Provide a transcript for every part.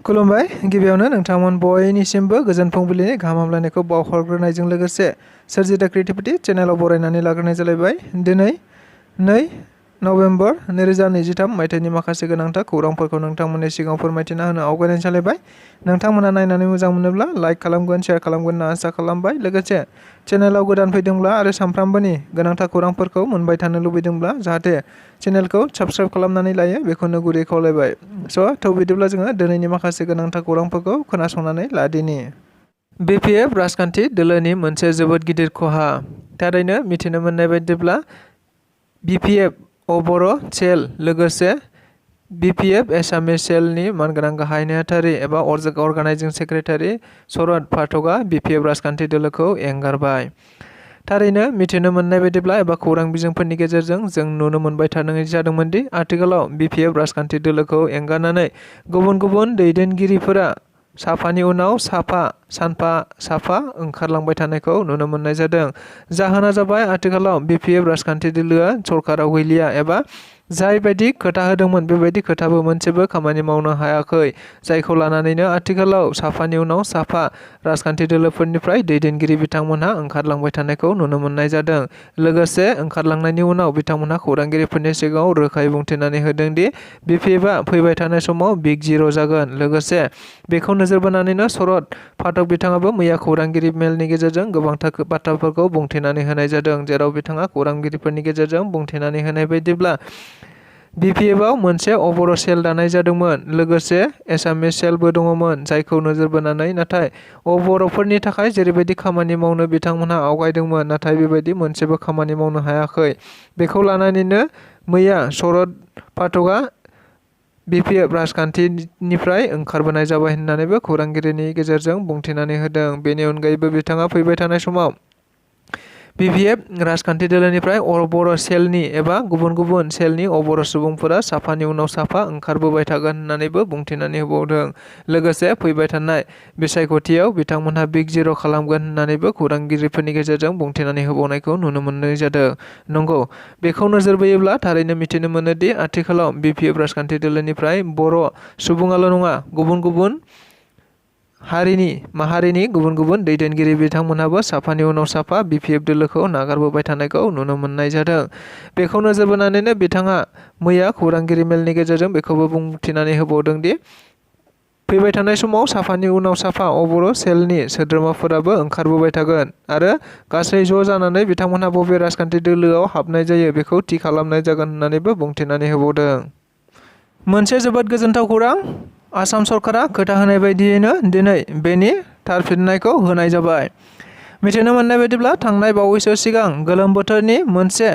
खुलुमबाय गिबियावनो नोंथांमोन बयनिसिमबो गोजोन फुंबिलिनि गाहाम हामलायनायखौ बावहरग्रोनायजों लोगोसे सोरजिदा क्रिएटिभिटी चेनेलाव बरायनानै लाग्रोनाय जालायबाय। दिनै 2 नभेम्बर 2023 मायथाइनि माखासे गोनांथार खौरांफोरखौ नोंथांमोननि सिगाङाव फोरमायथिना होनो आवगायनाय जालायबाय। नोंथांमोना नायनानै मोजां मोनोब्ला लाइक खालामगोन, शेयार खालामगोन होनना आसा खालामबाय। लोगोसे चेनेलाव गोदान फैदोंब्ला आरो सानफ्रामबोनि गोनांथार खौरांफोरखौ मोनबाय थानो लुबैदोंब्ला जाहाथे चेनेलखौ साबस्क्राइब खालामनानै लायो बेखौनो गुरै खावलायबाय। बिदिब्ला जोङो दिनैनि माखासे गोनांथार खौरांफोरखौ खोनासंनानै लादिनि। बिपिएफ राजखान्थि दोलोनि मोनसे जोबोद गिदिर खहा। थारैनो मिथिनो मोननाय बायदिब्ला बिपिएफ अबर' सेल लोगोसे बिपिएफ एसामिस सेलनि मानगोनां गाहाय नेहाथारि एबा अर्गानाइजिं सेक्रेटारि शरद पाठकआ बिपिएफ राजखान्थि दोलोखौ एंगारबाय। थारैनो मिथिनो मोननाय बायदिब्ला एबा खौरां बिजोंफोरनि गेजेरजों जों नुनो मोनबाय थानाय जादोंमोन दि आथिखालाव बिपिएफ राजखान्थि दोलोखौ एंगारनानै गुबुन गुबुन दैदेनगिरिफोरा साफानि उनाव साफा साफा ओंखारलांबाय थानायखौ नुनो मोननाय जादों। जाहोना जाबाय आथिखालाव बिपिएफ राजखान्थि दोलोआ सरकाराव गैलिया एबा जाय बायदि खोथा होदोंमोन बेबायदि खोथाबो मोनसेबो खामानि मावनो हायाखै, जायखौ लानानैनो आथिखालाव साफानि उनाव साफा राजखान्थि दोलोफोरनिफ्राय दैदेनगिरि बिथांमोनहा ओंखारलांबाय थानायखौ नुनो मोननाय जादों। लोगोसे ओंखारलांनायनि उनाव बिथांमोनहा खौरांगिरिफोरनि सिगाङाव रोखायै बुंथिनानै होदों दि बिपिएफआ फैबाय थानाय समाव बिग जिर' जागोन। लोगोसे बेखौ नोजोर बोनानैनो शरद पाठक बिथाङाबो मैया खौरांगिरि मेलनि गेजेरजों गोबांथार बाथ्राफोरखौ बुंथिनानै होनाय जादों, जेराव बिथाङा खौरांगिरिफोरनि गेजेरजों बुंथिनानै होनाय बायदिब्ला बिपिएफआव मोनसे अबर' सेल दानाय जादोंमोन, लोगोसे एसामिस सेलबो दङमोन, जायखौ नोजोर बोनानै नाथाय अबर'फोरनि थाखाय जेरैबायदि खामानि मावनो बिथांमोनहा आवगायदोंमोन, नाथाय बेबायदि मोनसेबो खामानि मावनो हायाखै। बेखौ लानानैनो मैया शरद पाठकआ बिपिएफ राजखान्थिनिफ्राय ओंखारबोनाय जाबाय होननानैबो खौरांगिरिनि गेजेरजों बुंथिनानै होदों। बेनि अनगायैबो बिथाङा फैबाय थानाय समाव बिपिएफ राजखान्थि दोलोनिफ्राय अबर' सेलनि एबा गुबुन गुबुन सेलनि अबर' सुबुंफोरा साफानि उनाव साफा ओंखारबोबाय थागोन होननानैबो बुंथिनानै होबावदों। लोगोसे फैबाय थानाय बिसायख'थियाव बिथांमोनहा बिग जिर' खालामगोन होननानैबो खौरांगिरिफोरनि गेजेरजों बुंथिनानै होबावनायखौ नुनो मोननाय जादों। नंगौ, बेखौ नोजोर बोयोब्ला थारैनो मिथिनो मोनोदि आथिखालाव बिपिएफ राजखान्थि दोलोनिफ्राय बर' सुबुङाल' नङा, गुबुन गुबुन माहारिनि गुबुन गुबुन दैदेनगिरि बिथांमोनहाबो साफानि उनाव साफा बिपिएफ दोलोखौ नागारबोबाय थानायखौ नुनो मोननाय जादों। बेखौ नोजोर बोनानैनो बिथाङा मैया खौरांगिरि मेलनि गेजेरजों बेखौबो बुंथिनानै होबावदों दि फैबाय थानाय समाव साफानि उनाव साफा अबर' सेलनि सोद्रोमाफोराबो ओंखारबोबाय थागोन आरो गासै ज' जानानै बिथांमोनहा बबे राजखान्थि दोलोआव हाबनाय जायो बेखौ थि खालामनाय जागोन होननानैबो बुंथिनानै होबावदों। मोनसे जोबोद गोजोनथाव खौरां, आसाम सरकारा खोथा होनाय बायदियैनो दिनै बेनि थारफिननायखौ होनाय जाबाय। मिथिनो मोननाय बायदिब्ला थांनाय बावैसो सिगां गोलोम बोथोरनि मोनसे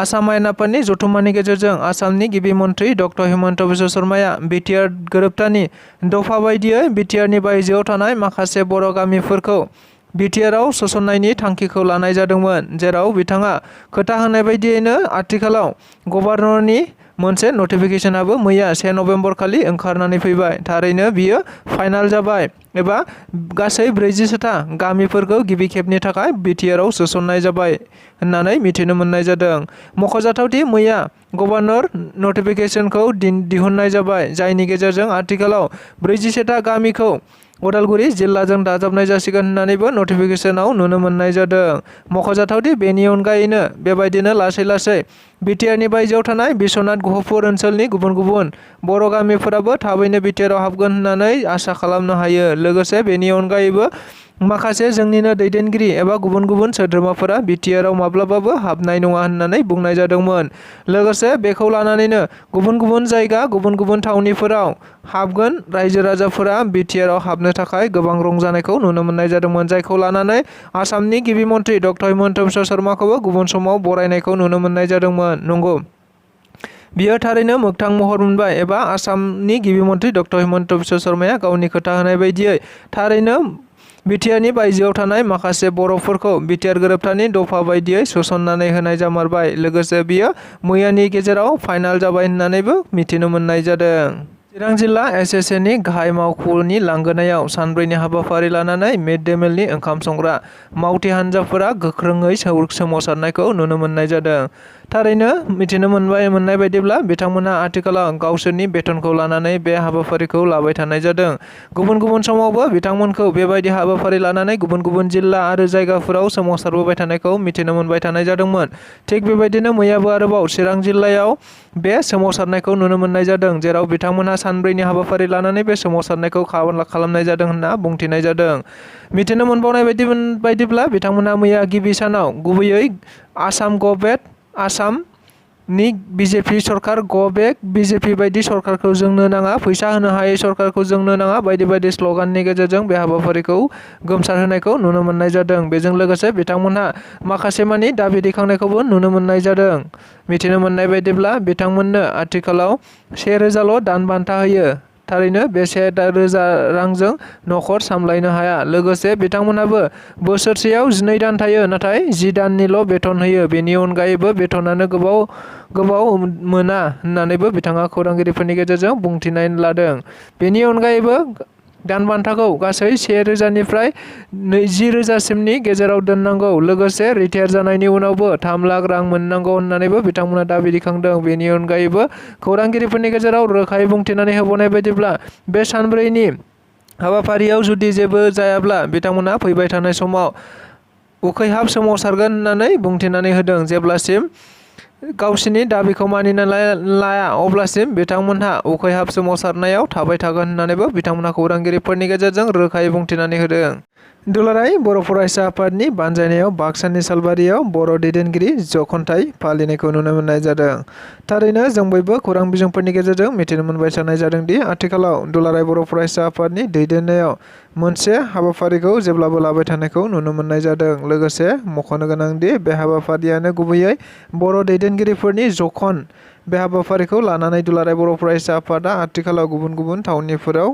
आसाम आयेन आफादनि जथुम्मानि गेजेरजों आसामनि गिबि मन्थ्रि डक्टर हिमन्त बिश्व शर्माया बिटिआर गोरोबथानि दफा बायदियै बिटिआरनि बायजोआव थानाय माखासे बर' गामिफोरखौ बिटिआरआव सोसननायनि थांखिखौ लानाय जादोंमोन, जेराव बिथाङा खोथा होनाय बायदियैनो आथिखालाव गभर्नरनि मोनसे नटिफिकेशनाबो मैया 1 नभेम्बर खालि ओंखारनानै फैबाय। थारैनो बियो फाइनाल जाबाय एबा गासै 47टा गामिफोरखौ गिबि खेबनि थाखाय बिटिआरआव सोसननाय जाबाय होननानै मिथिनो मोननाय जादों। मख'जाथावदि मैया गभर्नर नटिफिकेशनखौ दिहुननाय जाबाय, जायनि गेजेरजों आथिखालाव 47टा गामिखौ उदालगुरि जिल्लाजों दाजाबनाय जासिगोन होननानैबो नटिफिकेशनाव नुनो मोननाय जादों। मख'जाथावदि बेनि अनगायैनो बेबायदिनो लासै लासै बिटिआरनि बायजोआव थानाय बिश्वनाथ गहपुर ओनसोलनि गुबुन गुबुन बर' गामिफोराबो थाबैनो बिटिआरआव हाबगोन होननानै आसा खालामनो हायो। लोगोसे बेनि अनगायैबो माखासे जोंनिनो दैदेनगिरि एबा गुबुन गुबुन सोद्रोमाफोरा बिटिआरआव माब्लाबाबो हाबनाय नङा होननानै बुंनाय जादोंमोन। लोगोसे बेखौ लानानैनो गुबुन गुबुन जायगा, गुबुन गुबुन थावनिफोराव हाबगोन रायजो राजाफोरा बिटिआरआव हाबनो थाखाय गोबां रंजानायखौ नुनो मोननाय जादोंमोन, जायखौ लानानै आसामनि गिबि मन्थ्रि डक्टर हिमन्त बिश्व शर्माखौबो गुबुन समाव बरायनायखौ नुनो मोननाय जादोंमोन। नंगौ, बियो थारैनो मोगथां महर मोनबाय एबा आसामनि गिबि मन्थ्रि डक्टर हिमन्त बिश्व शर्माया गावनि खोथा होनाय बायदियै थारैनो बिटिआरनि बायजोआव थानाय माखासे बर'फोरखौ बिटिआर गोरोबथानि दफा बायदियै सोसननानै होनाय जामारबाय। लोगोसे बियो मैयानि गेजेराव फाइनाल जाबाय होननानैबो मिथिनो मोननाय जादों। चिरां जिल्ला SSA गाहाय मावख'नि लांगोनायाव सानब्रैनि हाबाफारि लानानै मिड डे मिलनि ओंखाम संग्रा मावथि हान्जाफोरा गोख्रोङै सोमावसारनायखौ नुनो मोननाय जादों। थारैनो मिथिनो मोननाय बायदिब्ला बिथांमोनहा आथिखालाव गावसोरनि बेथनखौ लानानै बे हाबाफारिखौ लाबाय थानाय जादों। गुबुन गुबुन समावबो बिथांमोनखौ बेबायदि हाबाफारि लानानै गुबुन गुबुन जिल्ला आरो जायगाफोराव सोमावसारबोबाय थानायखौ मिथिनो मोनबाय थानाय जादोंमोन। थिग बेबायदिनो मैयाबो आरोबाव चिरां जिल्लायाव बे सोमावसारनायखौ नुनो मोननाय जादों, जेराव बिथांमोनहा सानब्रैनि हाबाफारि लानानै बे सोमावसारनायखौ खालामनाय जादों होनना बुंथिनाय जादों। मिथिनो मोनबावनाय बायदिब्ला बिथांमोनहा मैया गिबि सानाव गुबैयै आसाम गो बेक, आसामनि BJP सरकार गो बेक, BJP बायदि सरकारखौ जोंनो नाङा, फैसा होनो हायै सरकारखौ जोंनो नाङा बायदि बायदि स्ल'गाननि गेजेरजों बे हाबाफारिखौ गोमसारहोनायखौ नुनो मोननाय जादों। बेजों लोगोसे बिथांमोनहा माखासे मानि दाबि दैखांनायखौबो नुनो मोननाय जादों। मिथिनो मोननाय बायदिब्ला बिथांमोननो आथिखालाव 1,000ल' दान बान्था होयो। थारैनो बे 1,000 रांजों न'खर सामलायनो हाया। लोगोसे बिथांमोनहाबो बोसोरसेयाव 12 दान थायो, नाथाय 10 दाननिल' बेथन होयो। बेनि अनगायैबो बेथनानो गोबाव मोना होननानैबो बिथाङा खौरांगिरिफोरनि गेजेरजों बुंथिनाय लादों। बेनि अनगायैबो दान बान्थाखौ गासै 1,000निफ्राय 20,000सिमनि गेजेराव दोननांगौ। लोगोसे रिटायार जानायनि उनावबो 3 लाख रां मोननांगौ होननानैबो बिथांमोना दाबि दैखांदों। बेनि अनगायैबो खौरांगिरिफोरनि गेजेराव रोखायै बुंथिनानै होबावनाय बायदिब्ला बे सानब्रैनि हाबाफारियाव जुदि जेबो जायाब्ला बिथांमोना फैबाय थानाय समाव उखैहाब सोमावसारगोन होननानै बुंथिनानै होदों। जेब्लासिम गावसिनि दाबिखौ मानिनानै लाया अब्लासिम बिथांमोनहा उखैहाब सोमावसारनायाव थाबाय थागोन होननानैबो बिथांमोनहा खौरांगिरिफोरनि गेजेरजों रोखायै बुंथिनानै होदों। दुलाराय बर' फरायसा आफादनि बानजायनायाव बाक्सानि सालबारियाव बर' दैदेनगिरि जखनथाइ फालिनायखौ नुनो मोननाय जादों। थारैनो जों बयबो खौरां बिजोंफोरनि गेजेरजों मिथिनो मोनबाय थानाय जादोंदि आथिखालाव दुलाराय बर' फरायसा आफादनि दैदेननायाव मोनसे हाबाफारिखौ जेब्लाबो लाबाय थानायखौ नुनो मोननाय जादों। लोगोसे मख'नो गोनांदि बे हाबाफारियानो गुबैयै बर' दैदेनगिरिफोरनि जखन। बे हाबाफारिखौ लानानै दुलाराय बर' फरायसा आफादा आथिखालाव गुबुन गुबुन थावनिफोराव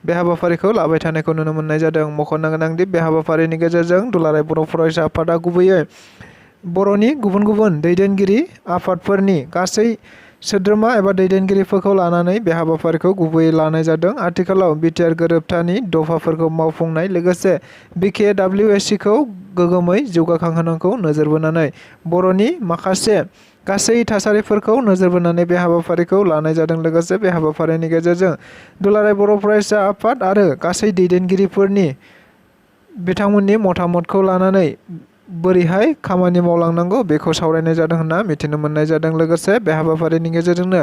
बे हाबाफारिखौ लाबाय थानायखौ नुनो मोननाय जादों। मख'नो गोनांदि बे हाबाफारिनि गेजेरजों दुलाराय बर' फरायसा आफादा गुबैयै बर'नि गुबुन गुबुन दैदेनगिरि आफादफोरनि गासै सोद्रोमा एबा दैदेनगिरिफोरखौ लानानै बे हाबाफारिखौ गुबैयै लानाय जादों। आथिखालाव बिटिआर गोरोबथानि दफाफोरखौ मावफुंनाय लोगोसे BKWSCखौ गोगोमै जौगाखांहोनायखौ नोजोर बोनानै बर'नि माखासे गासै थासारिफोरखौ नोजोर बोनानै बे हाबाफारिखौ लानाय जादों। लोगोसे बे हाबाफारिनि गेजेरजों दुलाराय बर' फरायसा आफाद आरो गासै दैदेनगिरिफोरनि बिथांमोननि मतामतखौ लानानै बोरैहाय खामानि मावलांनांगौ बेखौ सावरायनाय जादों होनना मिथिनो मोननाय जादों। लोगोसे बे हाबाफारिनि गेजेरजोंनो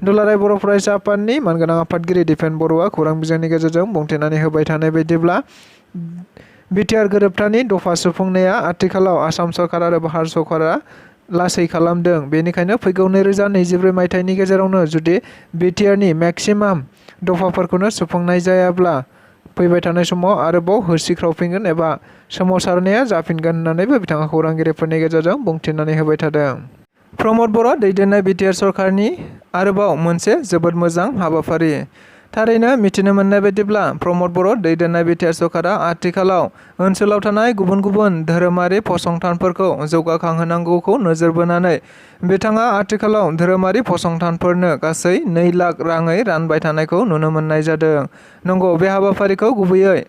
दुलाराय बर' फरायसा आफादनि मानगोनां आफादगिरि दिपेन बर'आ खौरां बिजोंनि गेजेरजों बुंथिनानै होबाय थानाय बायदिब्ला बिटिआर गोरोबथानि दफा सुफुंनाया आथिखालाव आसाम सरकार आरो भारत सरकारा लासै खालामदों। बेनिखायनो फैगौ 2024 मायथाइनि गेजेरावनो जुदि बिटिआरनि मेक्सिमाम दफाफोरखौनो सुफुंनाय जायाब्ला फैबाय थानाय समाव आरोबाव होसिख्रावफिनगोन एबा सोमावसारनाया जाफिनगोन होननानैबो बिथाङा खौरांगिरिफोरनि गेजेरजों बुंथिनानै होबाय थादों। प्रमद बर' दैदेननाय बिटिआर सरकारनि आरोबाव मोनसे जोबोद मोजां हाबाफारि। थारैनो मिथिनो मोननाय बायदिब्ला प्रमद बर' दैदेननाय बिटिआर सरकारा आथिखालाव ओनसोलाव थानाय गुबुन गुबुन धोरोमारि फसंथानफोरखौ जौगाखांहोनांगौखौ नोजोर बोनानै बिथाङा आथिखालाव धोरोमारि फसंथानफोरनो गासै 2 लाख राङै रानबाय थानायखौ नुनो मोननाय जादों। नंगौ, बे हाबाफारिखौ गुबैयै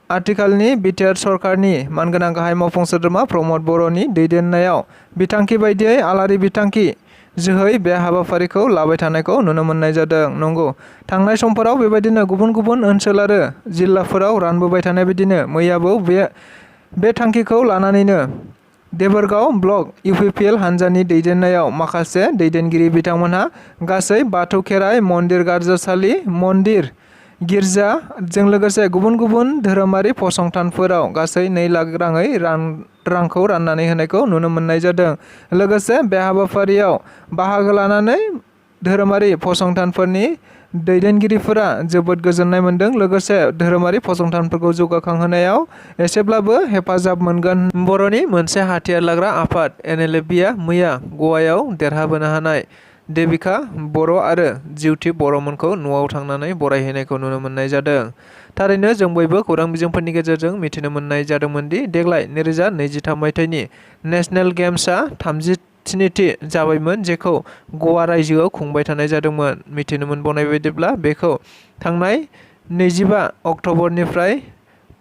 आथिखालनि बिटिआर सरकारनि मानगोनां गाहाय मावफुं सोद्रोमा प्रमद बर'नि दैदेननायाव बिथांखि बायदियै आलारि बिथांखि जोहै बे हाबाफारिखौ लाबाय थानायखौ नुनो मोननाय जादों। नंगौ, थांनाय समफोराव बेबायदिनो गुबुन गुबुन ओनसोल आरो जिल्लाफोराव रानबोबाय थानाय बायदिनो मैयाबो बे थांखिखौ लानानैनो देबोरगाव ब्लक UPPL हान्जानि दैदेननायाव माखासे दैदेनगिरि बिथांमोनहा गासै बाथौ खेराइ मन्दिर, गार्जासालि, मन्दिर, गिर्जाजों लोगोसे गुबुन गुबुन धोरोमारि फसंथानफोराव गासै 2 लाख राङै रांखौ राननानै होनायखौ नुनो मोननाय जादों। लोगोसे बे हाबाफारियाव बाहागो लानानै धोरोमारि फसंथानफोरनि दैदेनगिरिफोरा जोबोद गोजोननाय मोन्दों। लोगोसे धोरोमारि फसंथानफोरखौ जौगाखांहोनायाव एसेब्लाबो हेफाजाब मोनगोन। बर'नि मोनसे हाथियार लाग्रा आफाद NLFBआ मैया गवायाव देरहाबोनो हानाय देबिका बर' आरो जिउथि बर'मोनखौ न'आव थांनानै बरायहैनायखौ नुनो मोननाय जादों। थारैनो जों बयबो खौरां बिजोंफोरनि गेजेरजों मिथिनो मोननाय जादोंमोन दि देग्लाय 2023 मायथाइनि नेशनेल गेम्सआ स्निथि जाबायमोन जेखौ गवा रायजोआव खुंबाय थानाय जादोंमोन। मिथिनो मोनबावनाय बायदिब्ला बेखौ थांनाय 25 अक्ट'बरनिफ्राय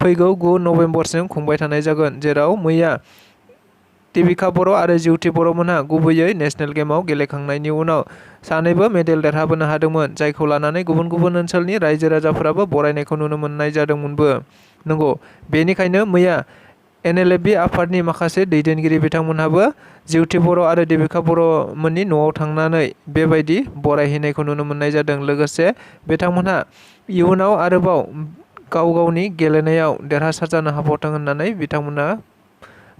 फैगौ 9 नभेम्बरसिम खुंबाय थानाय जागोन, जेराव मैया देबिका बर' आरो जिउथि बर'मोनहा गुबैयै नेशनेल गेमआव गेलेखांनायनि उनाव सानैबो मेडेल देरहाबोनो हादोंमोन, जायखौ लानानै गुबुन गुबुन ओनसोलनि रायजो राजाफोराबो बरायनायखौ नुनो मोननाय जादोंमोनबो। नंगौ, बेनिखायनो मैया NLFB आफादनि माखासे दैदेनगिरि बिथांमोनहाबो जिउथि बर' आरो देबिका बर'मोननि न'आव थांनानै बेबायदि बरायहैनायखौ नुनो मोननाय जादों। लोगोसे बिथांमोनहा इयुनाव आरोबाव गाव गावनि गेलेनायाव देरहासार जानो हाबावथों होननानै बिथांमोना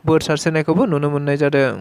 बोर सारस्रिनायखौबो नुनो मोननाय जादों।